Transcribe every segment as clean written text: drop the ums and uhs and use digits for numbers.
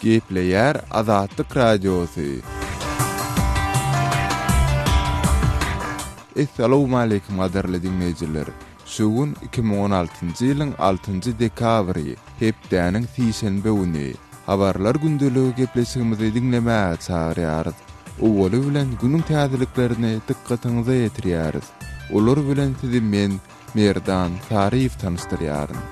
Gepleýär Azatlyk Radiosy. Essalawmaleýkim gadyrly diňleýjiler! Şu gün 2016-njy ýylyň altynjy dekabry, hepdäniň sişenbe güni. Habarlar gündeligi gepleşigimizi diňlemäge çagyrýarys. Owaly bilen günüň täzeliklerini dykgatyňyza ýetirýäris. Olar bilen sizi men, Merdan Saryýew tanyşdyrýaryn.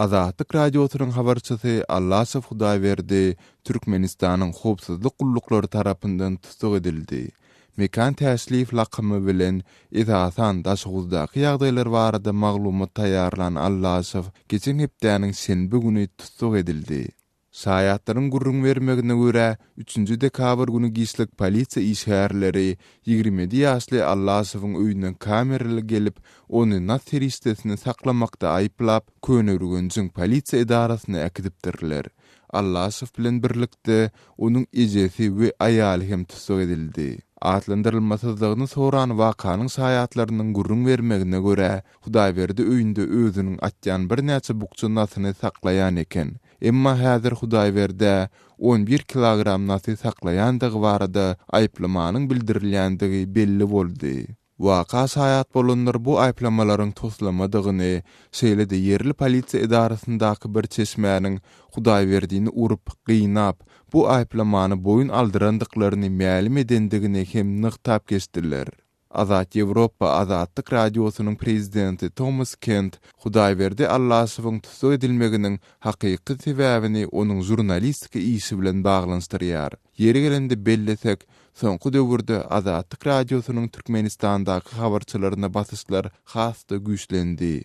Azatlyk Radiosynyň habarçysy Allaşow Hudaýberdi Türkmenistanyň howpsuzlyk gulluklary tarapyndan tussag edildi. Mekan Täşliýew lakamy bilen, esasan, Daşoguzdaky ýagdaýlar barada maglumat taýýarlan Allaşow geçen hepdäniň şenbe güni tussag edildi. Şaýatlaryň gürrüň bermegine görä, üçünji dekabr güni giçlik polisiýa işgärleri 27 ýaşly Allaşowyň öýüne kameraly gelip, ony nas serişdesini saklamakda aýyplap, Köneürgenjiň polisiýa edarasyna äkidipdirler. Allaşow bilen birlikde, onuň ejesi we aýaly hem tussag edildi. Atlandyrylmasyzlygyny soran wakanyň şaýatlarynyň gürrüň bermegine görä, Hudaýberdi öýünde özüniň atýan birnäçe bukja nasyny saklaýan eken. Emma häzir Hudaýberdä on bir kilogram nasy saklaýandygy barada aýyplamanyň bildirilýändigi belli boldy. Waka şaýat bolanlar bu aýyplamalaryň toslamadygyny, şeýle-de ýerli polisiýa edarasyndaky bir çeşmäniň Hudaýberdini urup, gynap, bu aýyplamany boýun aldyrandyklaryny mälim edendigini hem nygtap geçdiler. Azat Ýewropa Azatlyk Radiosynyň prezidenti Tomas Kent Hudaýberdi Allaşowyň tussag edilmeginiň hakyky sebäbini onuň žurnalistika işi bilen baglanyşdyrýar. Ýeri gelende bellesek, soňky döwürde Azatlyk Radiosynyň Türkmenistandaky habarçylaryna basyşlar has-da güýçlendi.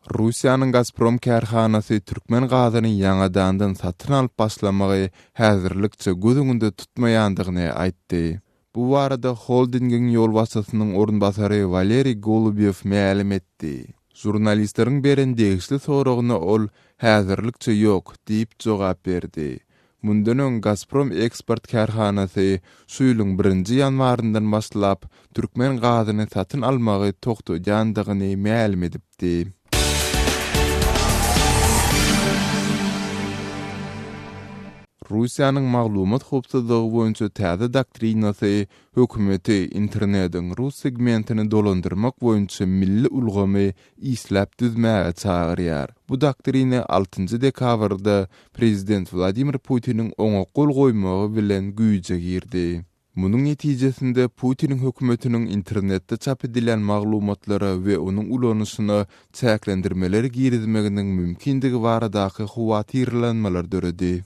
Russiýanyň Gazprom kärhanasy türkmen gazyny ýaňadandan satyn alyp başlamagy häzirlikçe göz öňünde tutmaýandygyny aýtdy. Bu barada holdingiň ýolbaşçysynyň orunbasary Waleriý Golubýow mälim etdi. Žurnalistleriň beren degişli soragyna ol, Häzirlikçe ýok, diýip jogap berdi. Mundan öň Gazprom eksport kärhanasy şu ýylyň birinji ýanwaryndan başlap türkmen gazyny satyn almagy togtadýandygyny mälim edipdi. Russiýanyň maglumat howpsuzlygy boýunça täze doktrinasy hökümeti internetiň rus segmentini dolandyrmak boýunça milli ulgamy işläp düzmäge çagyrýar. Bu doktrina altynjy dekabrda prezident Wladimir Putiniň oňa gol goýmagy bilen güýje girdi. Munuň netijesinde Putiniň hökümetiniň internetde çap edilýän maglumatlara we onuň ulanyşyna çäklendirmeler girizmeginiň mümkindigi baradaky howatyrlanmalar döredi.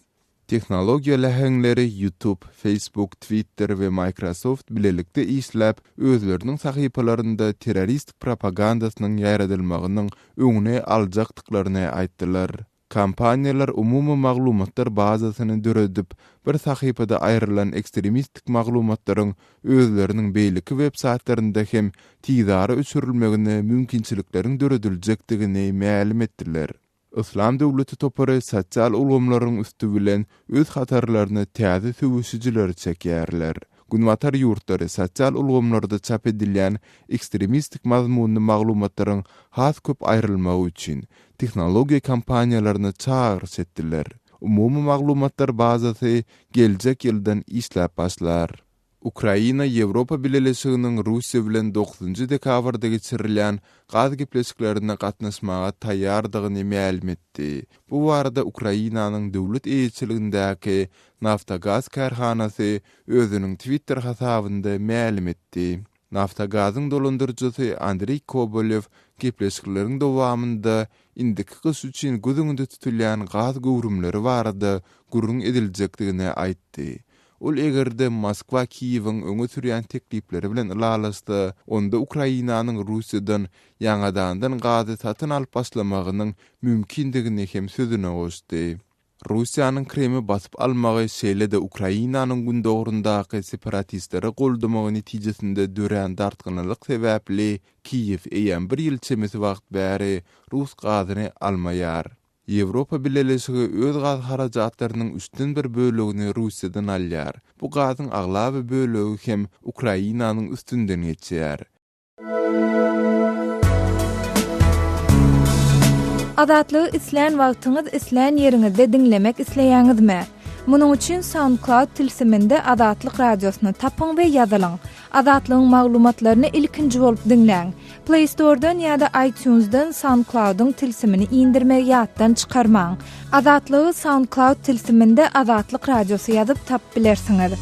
Tehnologiýa läheňleri YouTube, Facebook, Twitter we Microsoft bilelikde işläp, özleriniň sahypalarynda terroristik propagandasynyň ýaýradylmagynyň öňüni aljakdyklaryny aýtdylar. Kompaniýalar umumy maglumatlar bazasyny döredip, bir sahypada aýrylan ekstremistik maglumatlaryň özleriniň beýleki web-saýtlarynda hem tizara öçürilmegine mümkinçilikleriň dörediljekdigini mälim etdiler. Yslam döwleti topary sosial ulgamlaryň üsti bilen öz hatarlaryna täze söweşijileri çekýärler. Günbatar ýurtlary sosial ulgamlarda çap edilýän ekstremistik mazmunly maglumatlaryň has köp aýrylmagy üçin tehnologiýa kompaniýalaryna çagyryş etdiler. Umumy maglumatlar bazasy geljek ýyldan işläp başlar. Ukraina Ýewropa Bileleşiginiň Russiýa bilen dokuzynjy dekabrda geçirilýän gaz gepleşiklerine gatnaşmaga taýýardygyny mälim etdi. Bu barada Ukrainanyň döwlet eýeçiligindäki Naftogaz kärhanasy özüniň Twitter hasabynda mälim etdi. Naftogazyň dolandyryjysy Andreý Kobolew gepleşikleriň dowamynda indiki gyş üçin göz öňünde tutulýan gaz göwrümleri barada gürrüň ediljekdigini aýtdy. Ol eger-de Moskwa Kiýewiň öňe sürýän teklipleri bilen ylalaşsa, onda Ukrainanyň Russiýadan ýaňadandan gazy satyn alyp başlamagynyň mümkindigini hem sözüne goşdy. Russiýanyň Krymy basyp almagy, şeýle-de Ukrainanyň gündogaryndaky separatistleri goldamagy netijesinde dörän dartgynlylyk sebäpli Kiýew eýýäm bir ýyl çemesi wagt bäri rus gazyny almaýar. Ýewropa Bileleşigi öz gaz harajatlarynyň üçden bir bölegini Russiýadan alýar. Bu gazyň aglaba bölegi hem Ukrainanyň üstünden geçýär. Azatlygy islän wagtyňyz, islän ýeriňizde diňlemek isleýäňizmi? Munuň üçin SoundCloud tilsiminde Azatlyk Radiosyny tapyň we ýazylyň. Azatlygyň maglumatlaryny ilkinji bolup diňläň. Play Store-dan ýa-da iTunes-dan SoundCloud-yň tilsimini indirmegi ýatdan çykarmaň. Azatlygy SoundCloud tilsiminde Azatlyk Radiosy ýazyp tapyp bilersiňiz.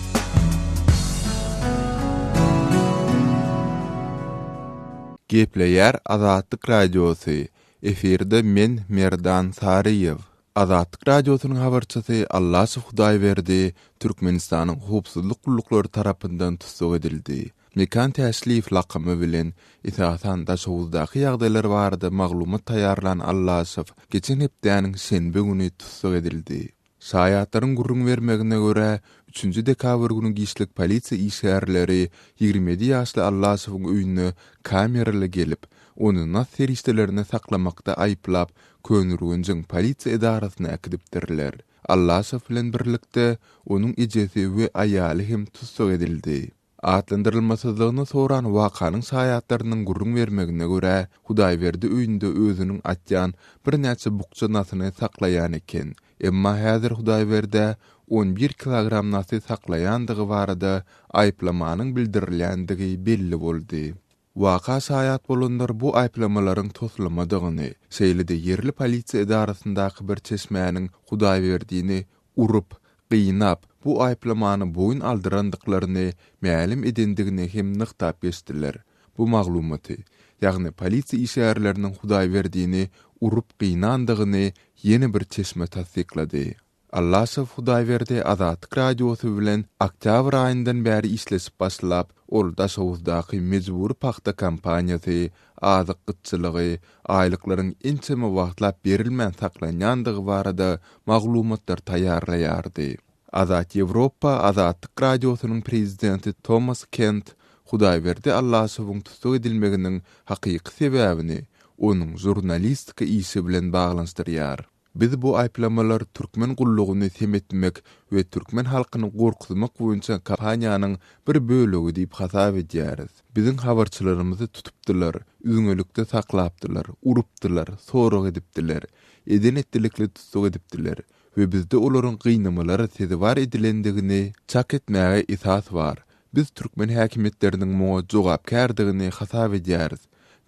Gepleýär Azatlyk Radiosy, Efirde men Merdan Saryýew. Azatlyk Radiosynyň habarçysy Allaşow Hudaýberdi Türkmenistanyň howpsuzlyk gulluklary tarapyndan tussag edildi. Mekan Täşliýew lakamy bilen, esasan, Daşoguzdaky ýagdaýlar barada maglumat taýýarlan Allaşow geçen hepdäniň şenbe güni tussag edildi. Şaýatlaryň gürrüň bermegine görä, üçünji dekabr güni giçlik polisiýa işgärleri 27 ýaşly Allaşowyň öýüne kameraly gelip, ony nas serişdelerini saklamakda aýyplap, Köneürgenjiň polisiýa edarasyna äkidipdirler. Allaşow bilen birlikde, onuň ejesi we aýaly hem tussag edildi. Atlandyrylmasyzlygyny soran wakanyň şaýatlarynyň gürrüň bermegine görä, Hudaýberdi öýünde özüniň atýan birnäçe bukja nasyny saklaýan eken. Emma häzir Hudaýberdä on bir kilogram nasy saklaýandygy barada aýyplamanyň bildirilýändigi belli boldy. Waka şaýat bolanlar bu aýyplamalaryň toslamadygyny, şeýle-de ýerli polisiýa edarasyndaky bir çeşmäniň Hudaýberdini urup, gynap, bu aýyplamany boýun aldyrandyklaryny mälim edendigini hem nygtap geçdiler. Bu maglumaty, ýagny polisiýa işgärleriniň Hudaýberdini urup-gynandygyny ýene bir çeşme tassyklady. Allaşow Hudaýberdi Azatlyk Radiosy bilen oktýabr aýyndan bäri işleşip başlap, ol Daşoguzdaky mejbury pagta kampaniýasy, azyk gytçylygy, aýlyklaryň ençeme wagtlap berilmän saklanýandygy barada maglumatlar taýýarlaýardy. Azat Ýewropa Azatlyk Radiosynyň prezidenti Tomas Kent Hudaýberdi Allaşowyň tussag edilmeginiň hakyky sebäbini onuň žurnalistika işi bilen baglanyşdyrýar. Biz bu aýyplamalar türkmen gullugyny sem etmek we türkmen halkyny gorkuzmak boýunça kampaniýanyň bir bölegi diýip hasap edýäris. Biziň habarçylarymyzy tutupdylar, üzňelikde saklapdylar, urupdylar, sorag edipdiler, eden-etdilikli tussag edipdiler we bizde olaryň gynamalara sezewar edilendigini çak etmäge esas bar. Biz türkmen häkimiýetleriniň muňa jogapkärdigini hasap edýäris,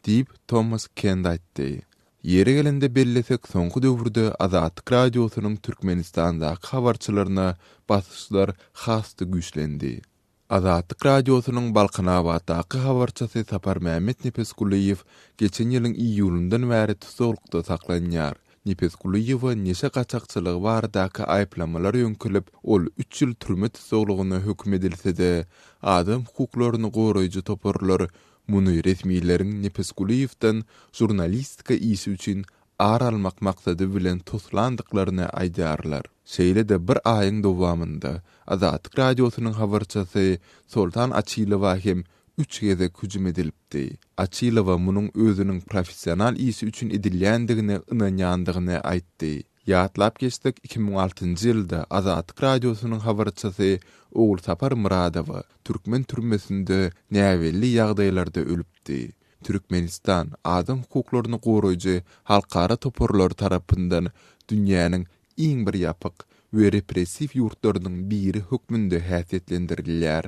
diýip, Tomas Kend aýtdy. Ýeri gelende bellesek, soňky döwürde Azatlyk Radiosynyň Türkmenistandaky habarçylaryna basyşlar has-da güýçlendi. Azatlyk Radiosynyň Balkanabatdaky habarçysy Saparmämmet Nepesgulyýew geçen ýylyň iýulyndan bäri tussaglykda saklanýar. Nepesgulyýewe neşe gaçakçylygy baradaky aýyplamalar ýöňkelip, ol üç ýyl türme tussaglygyna höküm edilse-de, adam hukuklaryny goraýjy toparlar Muny resmileriň Nepesgulyýewden žurnalistika işi üçin ar almak maksady bilen toslandyklaryny aýdýarlar. Şeýle-de bir aýyň dowamynda Azatlyk Radiosynyň habarçysy Soltan Açylowa hem üç gezek hüjüm edilipdi. Açylowa munuň özüniň professional işi üçin edilýändigine ynanýandygyny aýtdy. Ýatlap geçsek, 2006-njy ýylda Azatlyk Radiosynyň habarçysy Ogulsapar Myradowa türkmen türmesinde näbelli ýagdaýlarda ölüpdi. Türkmenistan adam hukuklaryny goraýjy halkara toparlary tarapyndan dünýäniň iň bir ýapyk we repressiw ýurtlarynyň biri hökmünde häsiýetlendirilýär.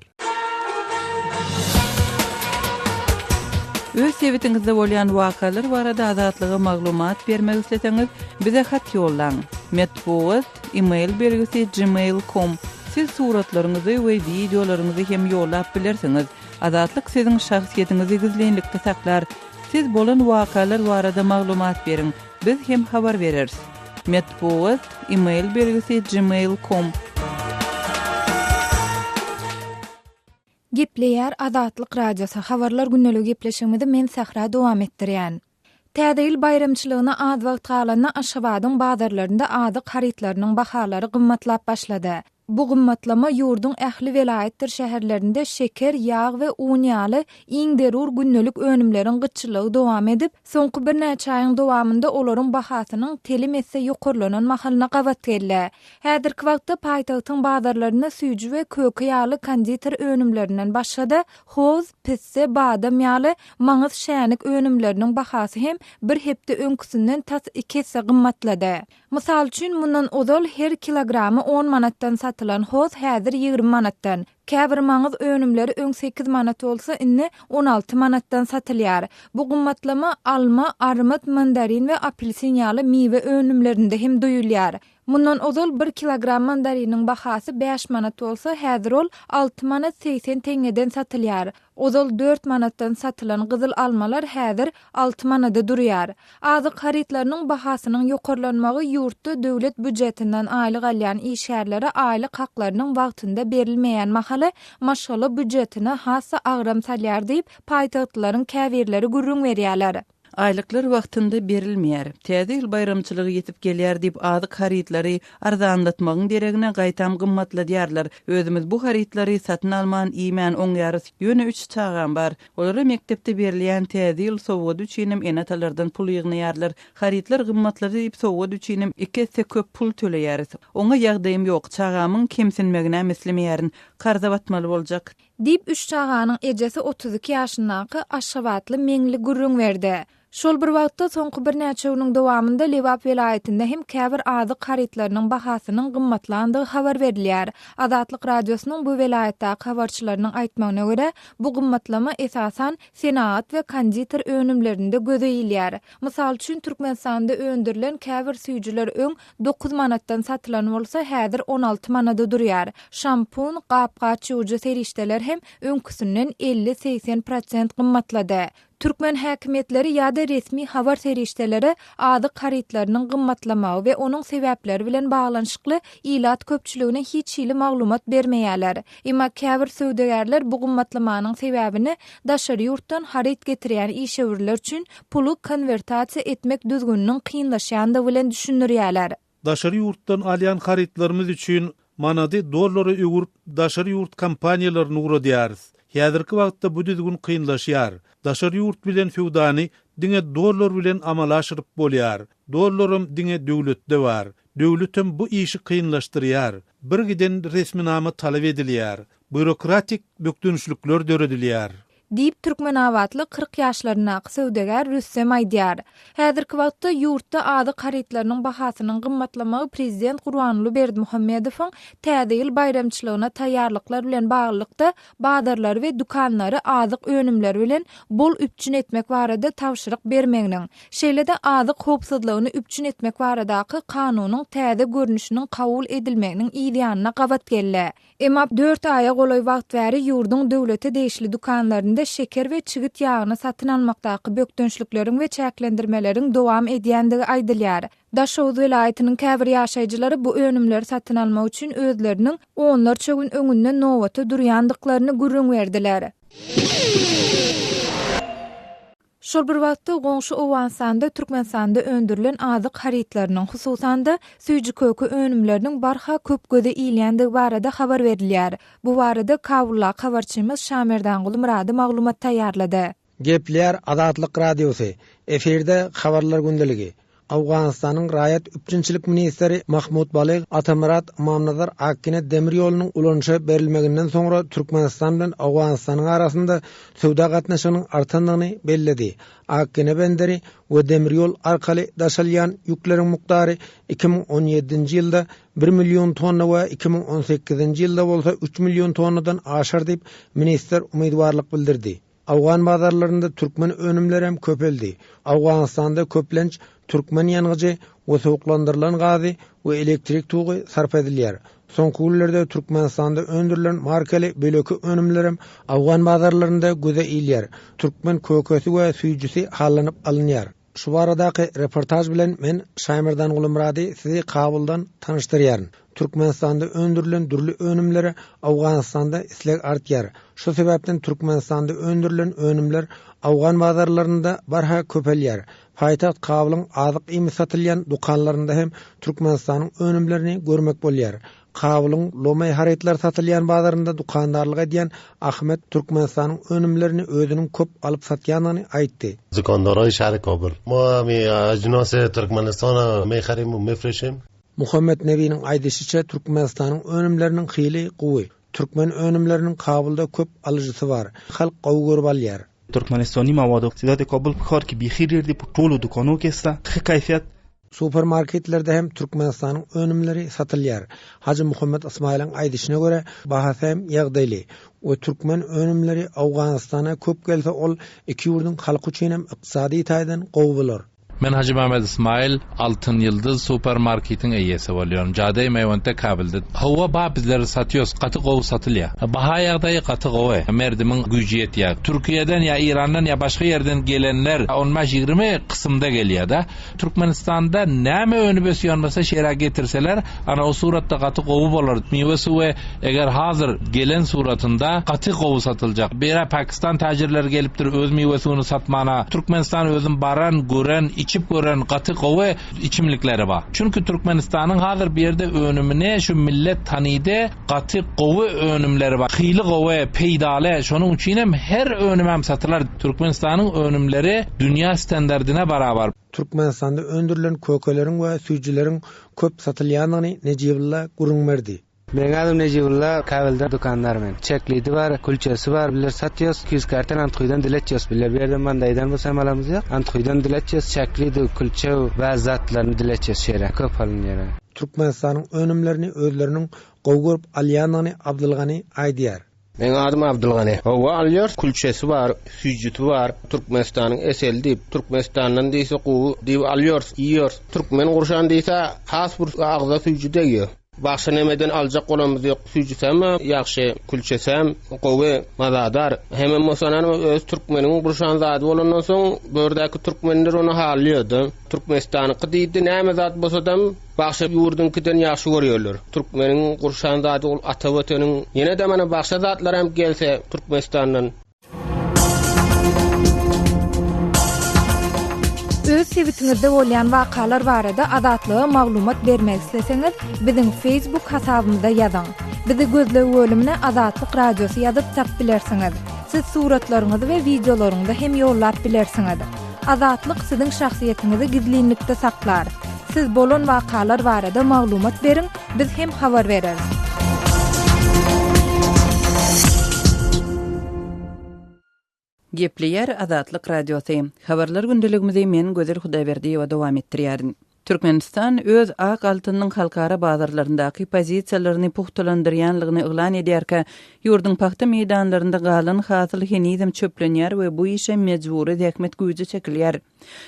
Öz sebitiňizde bolýan wakalar barada Azatlyga maglumat bermek isleseňiz, bize hat ýollaň. Metbugat, e-mail belgisi gmail com. Siz suratlaryňyzy we wideolaryňyzy hem ýollap bilersiňiz. Azatlyk siziň şahsyýetiňizi gizlinlikde saklar. Siz bolan wakalar barada maglumat beriň, biz hem habar bereris. Metbugat, e-mail belgisi gmail com. Gepleýär Azatlyk Radiosy, Habarlar gündeligi gepleşigimizi men Sähra dowam etdirýän. Täze ýyl baýramçylygyna az wagt galanda Aşgabadyň bazarlarynda azyk harytlarynyň bahalary gymmatlap başlady. Bu gymmatlama ýurduň ähli welaýatdyr şäherlerinde şeker, ýag we un ýaly iň zerur gündelik önümleriň gytçylygy dowam edip, soňky birnäçe aýyň dowamynda olaryň bahasynyň telim esse ýokarlanan mahalyna gabat geldi. Häzirki wagtda paýtagtyň bazarlarynda süýji we köke ýaly konditer önümlerinden başga-da, hoz, pisse, badam ýaly maňyz şänik önümleriniň bahasy hem bir hepde öňküsinden tas iki esse gymmatlady. Mysal üçin, mundan ozal her kilogramy on manatdan satylan hoz häzir 20 manatdan, käbir maňyz önümleri öň sekiz manat bolsa, indi 16 manatdan satylýar. Bu gymmatlama alma, armyt, mandarin we apelsin ýaly miwe önümlerinde hem duýulýar. Mundan ozal bir kilogram mandariniň bahasy bäş manat bolsa, häzir ol alty manat 80 teňňeden satylýar. Ozal dört manatdan satylan gyzyl almalar häzir alty manada durýar. Azyk harytlarynyň bahasynyň ýokarlanmagy ýurtda döwlet býujetinden aýlyk alýan işgärlere aýlyk haklarynyň wagtynda berilmeýän mahaly maşgala býujetine has-da agram salýar diýip, paýtagtlylaryň käbirleri gürrüň berýärler. Aýlyklar wagtynda berilmeýär. Täze ýyl baýramçylygy ýetip gelýär diýip azyk harytlary arzanlatmagyň deregine gaýtam gymmatladýarlar. Özümiz bu harytlary satyn alman, iýmän oňýarys. Ýöne üç çagam bar. Olara mekdepde berilýän Täze ýyl sowgady üçinem ene-atalardan pul ýygnaýarlar. Harytlar gymmatlady diýip sowgat üçinem iki esse köp pul töleýäris. Oňa ýagdaýym ýok. Çagamyň kemsinmeginäm islemeýärin. Karza batmaly boljak. Diýip, üç çaganyň ejesi 32 ýaşyndaky aşgabatly Meňli gürrüň berdi. Şol bir wagtda, soňky birnäçe günüň dowamynda Lebap welaýatynda hem käbir azyk harytlarynyň bahasynyň gymmatlandygy habar berilýär. Azatlyk Radiosynyň bu welaýatdaky habarçylarynyň aýtmagyna görä, bu gymmatlama esasan senagat we konditer önümlerinde göze ilýär. Mysal üçin, Türkmenistanda öndürilen käbir süýjüler öň dokuz manatdan satylan bolsa, häzir 16 manada durýar. Şampun, gap-gaç ýuwujy serişdeler hem öňküsinden 50-80 prosent gymmatlady. Türkmen häkimiýetleri ýa-da resmi habar serişdeleri azyk harytlarynyň gymmatlamagy we onuň sebäpleri bilen baglanyşykly ilat köpçüligine hiç hili maglumat bermeýärler. Emma käbir söwdagärler bu gymmatlamanyň sebäbini daşary ýurtdan haryt getirýän işewürler üçin puly konwertasiýa etmek düzgüniniň kynlaşýandygy bilen düşündirýärler. Daşary ýurtdan alýan harytlarymyz üçin manady dollara öwürip daşary ýurt kompaniýalaryna ugradýarys. Häzirki wagtda bu düzgün kynlaşýar. Daşary ýurt bilen söwdany diňe dollar bilen amala aşyryp bolýar. Dollaram diňe döwletde bar. Döwletem bu işi kynlaşdyrýar. Bir giden resminama talap edilýär. Býurokratik bökdençlikler döredilýär. Diýip, türkmenabatly 40 ýaşlaryndaky söwdagär Rüstem aýdýar. Häzirki wagtda ýurtda azyk harytlarynyň bahasynyň gymmatlamagy prezident Gurbanguly Berdimuhamedowyň Täze ýyl baýramçylygyna taýýarlyklar bilen baglylykda bazarlary we dükanlary azyk önümleri bilen bol üpjün etmek barada tabşyryk bermeginiň, şeýle-de azyk howpsuzlygyny üpjün etmek baradaky kanunyň täze görnüşiniň kabul edilmeginiň yzýanyna gabat geldi. Emma dört aýa golaý wagt bäri ýurduň döwlete degişli dükanlarynda şeker we çigit ýagyny satyn almakdaky bökdençlikleriň we çäklendirmeleriň dowam edýändigi aýdylýar. Daşoguz welaýatynyň käbir ýaşaýjylary bu önümleri satyn almak üçin özleriniň onlarça gün öňünden nobata durýandyklaryny gürrüň berdiler. Şol bir wagtda, goňşy Owganystanda Türkmenistanda öndürilen azyk harytlarynyň, hususan-da, süýji-köke önümleriniň barha köp göze ilýändigi barada habar berilýär. Bu barada Kabuldaky habarçymyz Şamerdanguly Myrady maglumat taýýarlady. Gepleýär Azatlyk Radiosy, efirde Habarlar gündeligi. Owganystanyň raýat üpjünçilik ministri Mahmud Balyg Atamyrat-Ymamnazar Akgine demir ýolunyň ulanyşa berilmeginden soňra Türkmenistan bilen Owganystanyň arasynda söwda gatnaşygynyň artandygyny belledi. Akgine benderi we demir ýol arkaly daşalýan ýükleriň mukdary 2017-nji ýylda bir million tonna we 2018-nji ýylda bolsa üç million tonnadan aşar diýip, ministr umydwarlyk bildirdi. Owgan bazarlarynda türkmen önümlerem köpeldi. Owganystanda köplenç türkmen ýangyjy we suwuklandyrylan gazy we elektrik togy sarp edilýär. Soňky günlerde Türkmenistanda öndürilen markaly beýleki önümlerem owgan bazarlarynda göze ilýär. Türkmen kökesi we süýjüsi hallanyp alynýar. Şu baradaky reportaž bilen men Şaýmerdan Gulumyrady sizi Kabuldan tanyşdyrýaryn. Türkmenistanda öndürilen dürli önümlere Owganystanda isleg artýar. Şu sebäpden Türkmenistanda öndürilen önümler owgan bazarlarynda barha köpelýär. Paýtagt Kabulyň azyk iýmit satylýan dükanlarynda hem Türkmenistanyň önümlerini görmek bolýar. Kabulyň lomaý harytlar satylýan bazarynda dükandarlyk edýän Ahmet Türkmenistanyň önümlerini özüniň köp alyp satýandygyny aýtdy. Dükandarlaý şähri Kabul. Ma mi ajnasy Türkmenistana meharim we mefreşim. Muhammet Nebiniň aýdyşyça, Türkmenistanyň önümleriniň hili gowy. Türkmen önümleriniň Kabulda köp alyjysy bar. Halk gowy görüp alýar. ترکمنستاني موادو چې دا د کابل په ښار کې بیخي ډیر دي په ټولو دوکانو کې سته ښه کیفیت Supermarketlerde hem Türkmenistanyň önümleri satylýar. Hajy Muhammet Ysmaýylyň aýdyşyna görä, bahasy hem ýagdaýly we türkmen önümleri Owganystana köp gelse ol iki ýurduň halky üçin hem ykdysady taýdan gowy bolar. Men Hajymämmet Ysmaýyl, Altyn Ýyldyz super marketiň eýesi bolýaryn. Jadeý Meýwentde Kabylda. Hawa ba bizler satýos gaty gowy satylýa. Baha ýagdaýy gaty gowy. Merdimiň güýji ýetýä. Türkiýeden ýa Irandan ýa başga ýerden gelenler on bäş ýigrimi kysymda gelýä-da. Türkmenistanda näme önüp ösýän bolsa şeýräk getirseler ana o suratda gaty gowy bolar. Miwe suwy eger hazir gelen suratynda gaty gowy satyljak. Bera Pakistan täjirleri gelipdir öz miwe suwyny satmana. Türkmenistan özüm baran gören içip gören gaty gowy içimlikleri bar. Çünki Türkmenistanyň hazir bu ýerde önümini şu millet tanydy gaty gowy önümleri bar. Hili gowy peýdaly şonuň üçinem her önümem satylar. Türkmenistanyň önümleri dünýä standardyna barabar. Türkmenistanda öndürilen kökeleriň we süýjüleriň köp satylýandygyny Nejibulla gürrüň berdi. Meň adym Nejibulla, Kabylda dükandar men. Çeklidi bar, külçesi bar, bizler satýas, 200 karton Anthuýdan dil etýas bizler. Bu ýerden Mandaýdan bolsa hem alamyz ýok. Anthuýdan dil etýas, çeklidi, külçe, bäzi zatlaryny dil etýas şeýle köp alynýar. Türkmenistanyň önümlerini özleriniň gowy görüp alýandygyny Abdylgany aýdýar. Meň adym Abdylgany. Hawa alýarys. Külçesi bar, süýjüsi bar. Türkmenistanyň eseli diýip, Türkmenistandan diýse gowy diýip alýarys, iýýäris. Türkmen gurşan diýse has bir agza süýji degýär. Başga nemeden aljak bolanymyz ýok. Süýjüsem ýagşy, külçesem gowy, mazadar. Hemem bolsa öz türkmeniň gurşan zady bolandan soň, bu ýerdäki türkmenler ony halýar-da. Türkmenistanyňky diýdi, näme zat bolsadam, Bagşy ýurduňkydan ýagşy görýärler. Türkmeniň gurşan zady ol ata watanyň. Ýene-de mana bagşa zatlar hem gelse Türkmenistandan. Öz sebitiňizde bolýan wakalar barada Azatlyga maglumat bermek isleseňiz, biziň Facebook hasabymyza ýazyň. Bizi gözleg bölümine Azatlyk Radiosy ýazyp tap bilersiňiz. Siz suratlaryňyzy we wideolaryňyzy hem ýollap bilersiňiz. Azatlyk siziň şahsyýetiňizi gizlinlikde saklar. Siz bolan wakalar barada maglumat beriň, biz hem habar bereris. Gepleýär Azatlyk Radiosy. Habarlar gündeligimizi men Gözel Hudaýberdiýewa dowam etdirýärin. Türkmenistan öz ak altynyň halkara bazarlaryndaky pozisiýalaryny pugtalandyrýanlygyny yglan edýärkä, ýurduň pagta meýdanlarynda galan hasyl henizem çöplenýär we bu işe mejbury zähmet güýji çekilýär.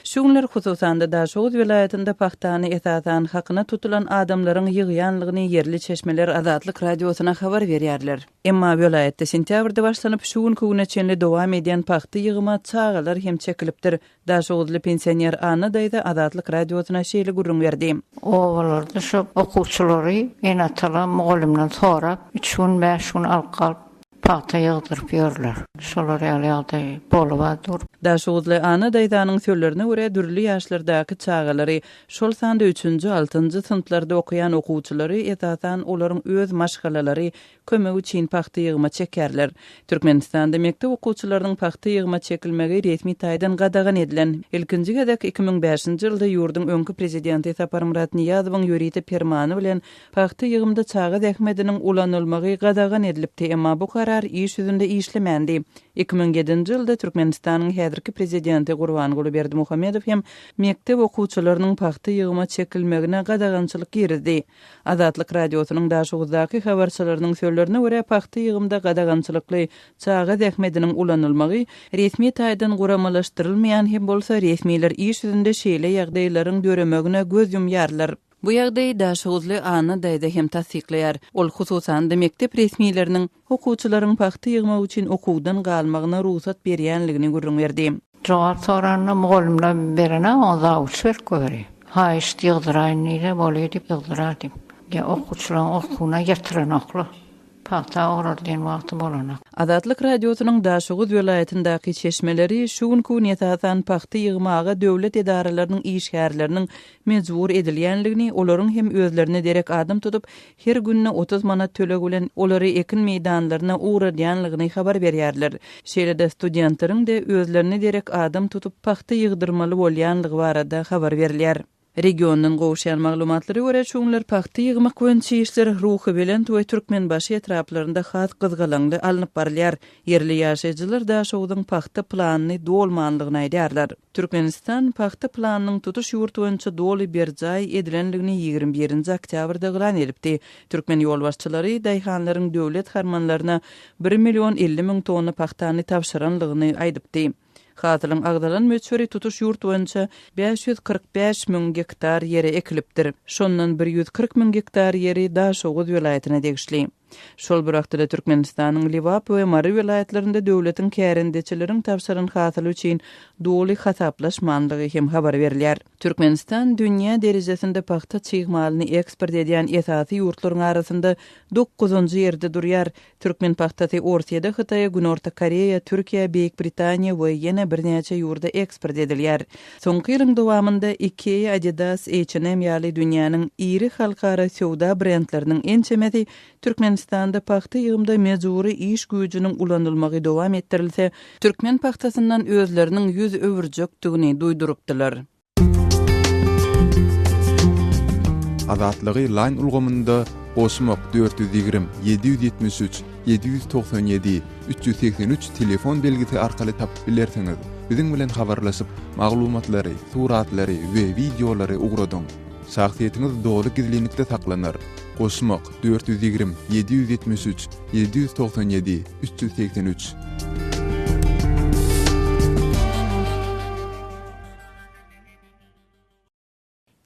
Şu günler, hususan-da, Daşoguz welaýatynda pagtany esasan hakyna tutulan adamlaryň ýygýanlygyny ýerli çeşmeler Azatlyk Radiosyna habar berýärler. Emma welaýatda sentýabrda başlanyp, şu günki güne çenli dowam edýän pagta ýygyma çagalar hem çekilipdir. Daşoguzly pensioner Anna daýza Azatlyk Radiosyna şeýle gürrüň berdi. Obalarda şo okuwçylary ene-atalar mugallymdan sorap, üç gün, bäş gün alyp galyp, pagta ýygdyryp ýörler. Şolar ýaly ýagdaý bolup-a dur. Daşoguzly Anna daýzanyň sözlerine görä, dürli ýaşlardaky çagalary, şol sanda üçünji, altynjy synplarda okaýan okuwçylary, esasan, olaryň öz maşgalalary kömek üçin pagta ýygyma çekerler. Türkmenistanda mekdep okuwçylarynyň pagta ýygyma çekilmegi resmi taýdan gadagan edilen. Ilkinji gezek 2005-nji ýylda ýurduň öňki prezidenti Saparmyrat Nyýazowyň ýörite permany bilen pagta ýygymda çaga zähmediniň ulanylmagy gadagan edilipdi, emma bu karar iş ýüzünde işlemändi. 2007-nji ýylda Türkmenistanyň häzirki prezidenti Gurbanguly Berdimuhamedow hem mekdep okuwçylarynyň pagta ýygyma çekilmegine gadagançylyk girizdi. Azatlyk Radiosynyň Daşoguzdaky habarçylarynyň sözlerine görä, pagta ýygymda gadagançylykly çaga zähmediniň ulanylmagy resmi taýdan guramalaşdyrylmaýan hem bolsa, resmiler iş ýüzünde şeýle ýagdaýlaryň döremegine göz ýumýarlar. Bu ýagdaýy daşoguzly Anna daýza hem tassyklaýar. Ol, hususan-da, mekdep resmileriniň Okuwçylaryň pagta ýygmak üçin okuwdan galmagyna rugsat berýänligini gürrüň berdi. Jogap soranda mugallymlar berenok oňa zawuç berip goýberýär. Haýyşt ýygdyraýyn diýse bolýa diýip ýygdyrar diýip. Ýa okuwçylaryň okuwyna ýatyranoklar. Pagta ograldýan wagty bolanok. Azatlyk Radiosynyň Daşoguz welaýatyndaky çeşmeleri şu günki gün esasan pagta ýygmaga döwlet edaralarynyň işgärleriniň mejbur edilýänligini, olaryň hem özlerine derek adam tutup, her günde 30 manat töleg bilen olary ekin meýdanlaryna ugradýanlygyny habar berýärler. Şeýle-de studentleriň-de özlerine derek adam tutup, pagta ýygdyrmaly bolýanlygy barada habar berilýär. Regiondan gowuşýan maglumatlara görä, şu günler pagta ýygmak boýunça işler Ruhubelent we Türkmenbaşy etraplarynda has gyzgalaňly alnyp barylýar. Ýerli ýaşaýjylar Daşogzuň pagta planyny dolmanlygyny aýdýarlar. Türkmenistan pagta planynyň tutuş ýurt boýunça doly berjaý edilendigini 21-nji oktýabrda yglan edipdi. Türkmen ýolbaşçylary daýhanlaryň döwlet harmanlaryna bir million 50 müň tonna pagtany tabşyranlygyny aýdypdy. Hasylyň agzalan möçberi tutuş ýurt boýunça 545 müň gektar ýere ekilipdir. Şondan 140 müň gektar ýeri Daşoguz welaýatyna degişli. Şol bir wagtda-da Türkmenistanyň Lebap we Mary welaýatlarynda döwletiň kärendeçileriň tabşyran hasyly üçin doly hasaplaşmanlygy hem habar berilýär. Türkmenistan dünýä derejesinde pagta çig malyny eksport edýän esasy ýurtlaryň arasynda dokuzynjy ýerde durýar. Türkmen pagtasy Orsýede, Hytaýa, Günorta Koreýa, Türkiýä, Beýik Britaniýa we ýene birnäçe ýurda eksport edilýär. Soňky ýylyň dowamynda Ikea, Adidas, H&M ýaly dünýäniň iri halkara söwda brendleriniň ençemesi Türkmenistanda pagta ýygymda mejbury iş güýjüniň ulanylmagy dowam etdirilse, türkmen pagtasyndan özleriniň ýüz öwürjekdigini duýdurypdylar. Azatlygy Line ulgamynda goşmak 420 773 797 383 telefon belgisi arkaly tapyp bilersiňiz. Biziň bilen habarlaşyp, maglumatlary, suratlary we wideolary ugradyň. Şahsyýetiňiz doly gizlinlikde saklanar. Goşmak 420 773 797 383.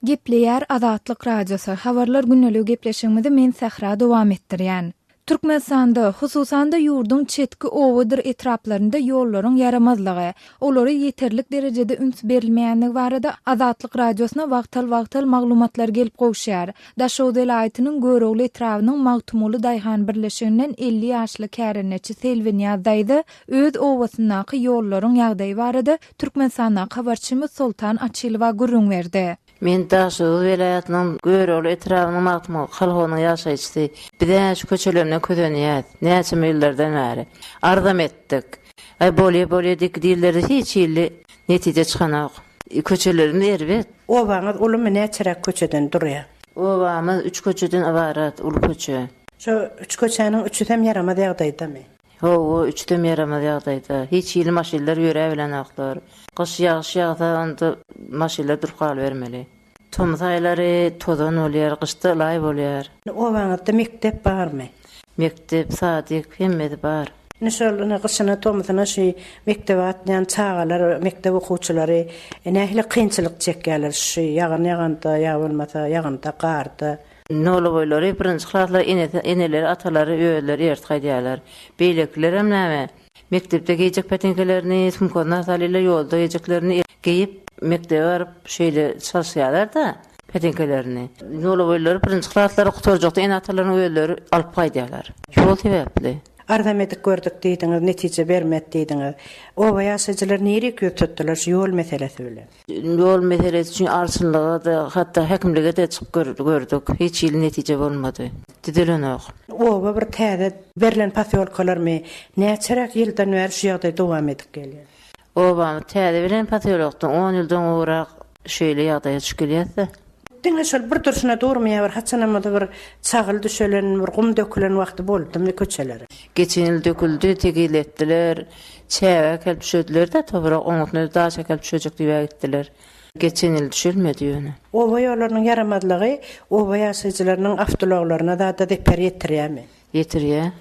Gepleýär Azatlyk Radiosy, Habarlar gündeligi gepleşigimizi men Sähra dowam etdirýän. Türkmenistanda, hususan-da ýurduň çetki obadyr etraplarynda ýollaryň ýaramazlygy, olara ýeterlik derejede üns berilmeýänligi barada Azatlyk Radiosyna wagtal-wagtal maglumatlar gelip gowuşýar. Daşoguz welaýatynyň Görogly etrabynyň Magtymguly daýhan birleşiginden 50 ýaşly kärendeçi Selbinýaz daýza öz obasyndaky ýollaryň ýagdaýy barada Türkmenistandaky habarçymyz Soltan Açylowa gürrüň berdi. Men Daşoguz welaýatynyň Görogly etrabynyň Magtymguly kolhozynyň ýaşaýjysy. Biz-ä şu köçelerinden kösenýäs. Näçeme ýyllardan bäri. Arzam etdik. Aý, bolýa, bolýa diýip diýilerde hiç hili netije çykanok. Köçelerimiz erbet. Obaňyz ulumy, näçeräk köçeden durýar? Obamyz üç köçeden ybarat, uly köçe. Şo üç köçäniň üçüsem ýaramaz ýagdaýdamy? Hawa, üçüsem ýaramaz ýagdaýda. Hiç hili maşynlar ýöräbilenoklar. Gyş ýagyş ýagsa, onda maşynlar durup galybermeli. Tomus aýlary tozan bolýar, gyşda ylaý bolýar. Obaňyzda mekdep barmy? Mekdep, sadik, hemmesi bar. Indi şol ine gyşyna, tomusyna şu mekdebe gatnaýan çagalar, mekdep okuwçylary nähili kynçylyk çekýärler şu ýagyn ýaganda ýa bolmasa ýagynda, garda? Nolaboýlary birinji klaslar enesi, eneleri, atalary özleri ert gaýdýarlar. Beýlekilerem näme, mekdepde geýjek pätiňkelerini sumkasyna salýarlar, ýolda geýjeklerini geýip, mekdebe baryp şeýle çalyşýarlar-da pätiňkelerini. Nolaboýlary birinji klaslary gutarjakda ene-atalarynyň özleri alyp gaýdýarlar. Ýol sebäpli. Arzam edip gördük diýdiňiz, netije bermedi diýdiňiz. Oba ýaşaýjylary nirik ýüz tutdular şu ýol meselesi bilen? Ýol meselesi üçin arçynlyga-da, hatda häkimlige-de çykyp gördük. Hiç hili netije bolmady. Düzelenok. Oba bir täze berlen posýolkalarmy? Näçeräk ýyldan bäri şu ýagdaý dowam edip gelýär? Obamyz täze beren posýolokdan on ýyldan gowrak şeýle ýagdaýa düşüp gelýäs-de. Diňe şol bir durşuna durmy ýa bir haçanam bolsa bir çagyl düşelen, bir gum dökülen wagty boldumy köçelere? Geçen ýyl döküldi, tekizletdiler. Çäge äkelip düşediler-de, toprak oň üstüne daş äkelip düşejek diýip gitdiler. Geçen ýyl düşelmedi ýöne. Oba ýollarynyň ýaramazlygy oba ýaşaýjylarynyň awtoulaglaryna zada zeper ýetirýärmi? Ýetirýär.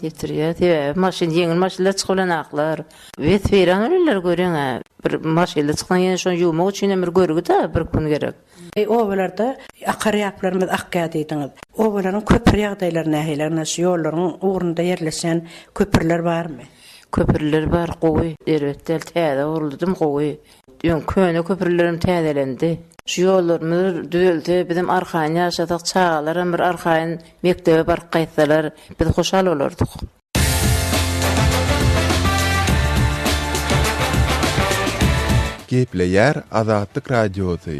Ýetirýär. Sebäbi maşyn, ýeňil maşynlar çykyp bilenaklar. Wes-weýran bolýarlar göreň-ä. Bir maşynda çyksaň ýene şony ýuwmak üçin hem bir görgi-de bir gün gerek. Eý, obalarda akar ýaplarymyz akýar diýdiňiz. Obalaryň köpri ýagdaýlary nähili? Ynha, şu ýollaryň ugrunda ýerleşýän köprüler barmy? Köprüler bar, gowy. Erbet däl, täze guruldy, dym gowy. Öň köne köprülerem täzelendi. Şu ýollarymyz düzelse, bizem arkaýyn ýaşasak, çagalaram bir arkaýyn mekdebe baryp gaýtsalar, biz hoşal bolardyk. Gepleýär Azatlyk Radiosy,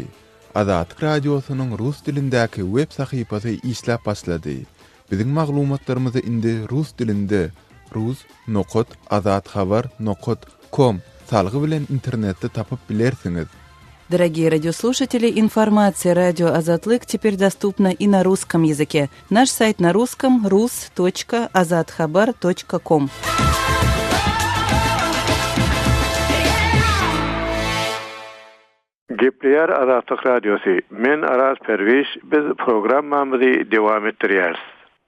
Azatlyk Radiosynyň rus dilindäki web sahypasy işläp başlady. Biziň maglumatlarymyzy indi rus dilinde rus nokat azathabar nokat kom salgy bilen internetde tapyp bilersiňiz. Дорогие радиослушатели, информация радио Азатлык теперь доступна и на русском языке. Наш сайт на русском rus.azathabar.com. Gepleýär Azatlyk Radiosy, Men Araz Perwiş, biz programmamyzy dowam etdirýäris.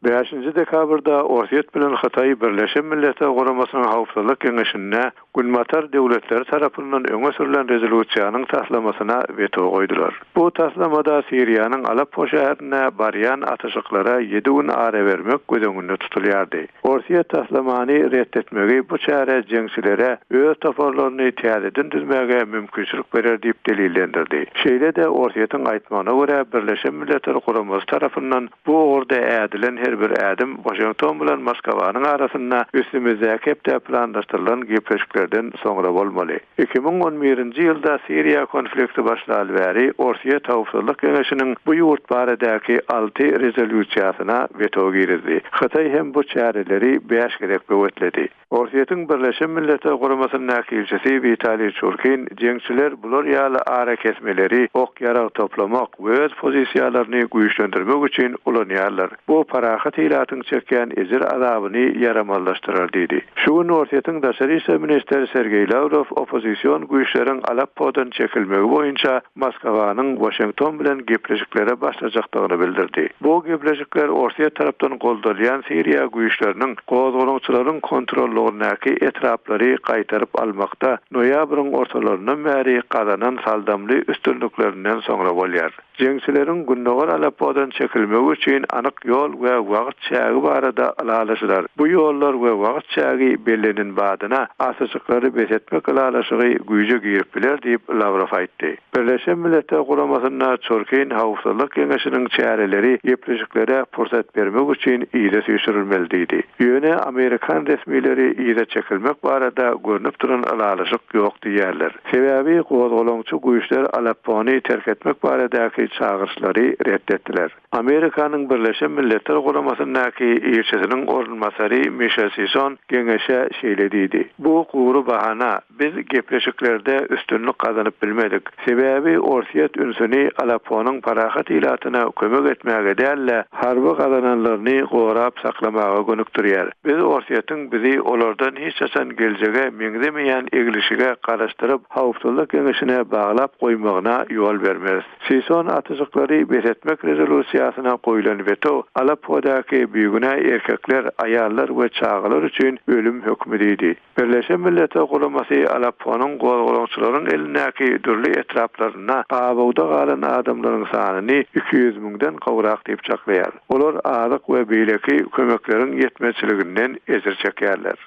Bäşinji dekabrda Orsýet bilen Hytaý Birleşen Milletler Guramasynyň Howpsuzlyk Geňeşinde Günbatar döwletleri tarapyndan öňe sürlen rezolýusiýanyň taslamasyna weto goýdular. Bu taslamada Siriýanyň Aleppo şäherinde barýan atyşyklara ýedi gün ara bermek göz öňünde tutulýardy. Orsýet taslamany ret etmegi bu çäre jeňçilere öz toparlaryny täzeden düzmäge mümkinçilik berer diýip delillendirdi. Şeýle-de, Orsýetiň aýtmagyna görä, Birleşen Milletler Guramasy tarapyndan bu ugurda ädilen her bir ädim Waşington bilen Moskwanyň arasynda üstümizdäki hepde planlaşdyrylan gepleşiklerden soňra bolmaly. 2011-nji ýylda Siriýa konflikti başlaly bäri Orsýet Howpsuzlyk Geňeşiniň bu ýurt baradaky alty rezolýusiýasyna weto girizdi. Hytaý hem bu çäreleri bäş gezek böwetledi. Orsýetiň Birleşen Milletler Guramasyndaky ilçisi Witaliý Çurkin jeňçiler bular ýaly arakesmeleri ok-ýarag toplamak we öz pozisiýalaryny güýçlendirmek üçin ulanýarlar. Bu parahat ilatyň çekýän ejir-azabyny ýaramazlaşdyrar diýdi. Şu gün Orsýetiň daşary işler ministri Sergeý Lawrow oppozision güýçleriň Aleppodan çekilmegi boýunça Moskwanyň Waşington bilen gepleşiklere başlajakdygyny bildirdi. Bu gepleşikler Orsýet tarapdan goldalýan Siriýa güýçleriniň gozgalaňçylaryň kontrollygyndaky etraplary gaýtaryp almakda noýabryň ortalaryndan bäri gazanan saldamly üstünliklerinden soňra bolýar. Jeňçileriň Gündogar Aleppodan çekilmegi üçin anyk ýol we wagt çägi barada ylalaşylar. Bu ýollar we wagt çägi bellenen badyna atyşyklary bes etmek ylalaşygy güýje girip biler diýip, Lawrow aýtdy. Birleşen Milletler Guramasynda Çurkin Howpsuzlyk Geňeşiniň çäreleri gepleşiklere pursat bermek üçin yza süýşürilmeli diýdi. Ýöne amerikan resmileri yza çekilmek barada görnüp duran ylalaşyk ýok diýýärler. Sebäbi gozgalaňçy güýçler Aleppony terk etmek baradaky çagyryşlary ret etdiler. Amerikanyň Birleşen Milletler Guramasyndaky ilçisiniň orunbasary Mişel Sison geňeşe şeýle diýdi, Bu gury bahana, biz gepleşiklerde üstünlik gazanyp bilmedik. Sebäbi Orsýet ünsüni Alepponyň parahat ilatyna kömek etmäge däl-de, harby gazananlaryny gorap saklamaga gönükdirýär. Biz Orsýetiň bizi olardan hiç haçan geljege meňzemeýän eglişige garaşdyryp, Howpsuzlyk Geňeşine baglap goýmagyna ýol bermeris. Sison atyjyklary bes etmek rezolýusiýasyna goýlan weto Aleppodaky bigünä erkekler, aýallar we çagalar üçin ölüm hökümi diýdi. Birleşen Milletler Guramasy Alepponyň gozgalaňçylaryň elindäki dürli etraplarynda gabawda galan adamlaryň sanyny 200 müňden gowrak diýip çaklaýar. Olar azyk we beýleki kömekleriň ýetmezçiliginden ejir çekýärler.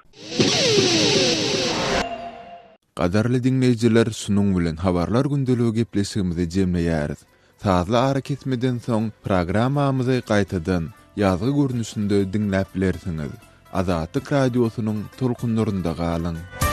Gadyrly diňleýjiler şunuň bilen Habarlar gündeligi gepleşigimizi jemleýäris. Sazly arakesmeden soň programmamyzy gaýtadan ýazgy görnüşinde diňläp bilersiňiz. Azatlyk Radiosynyň tolkunlarynda galyň!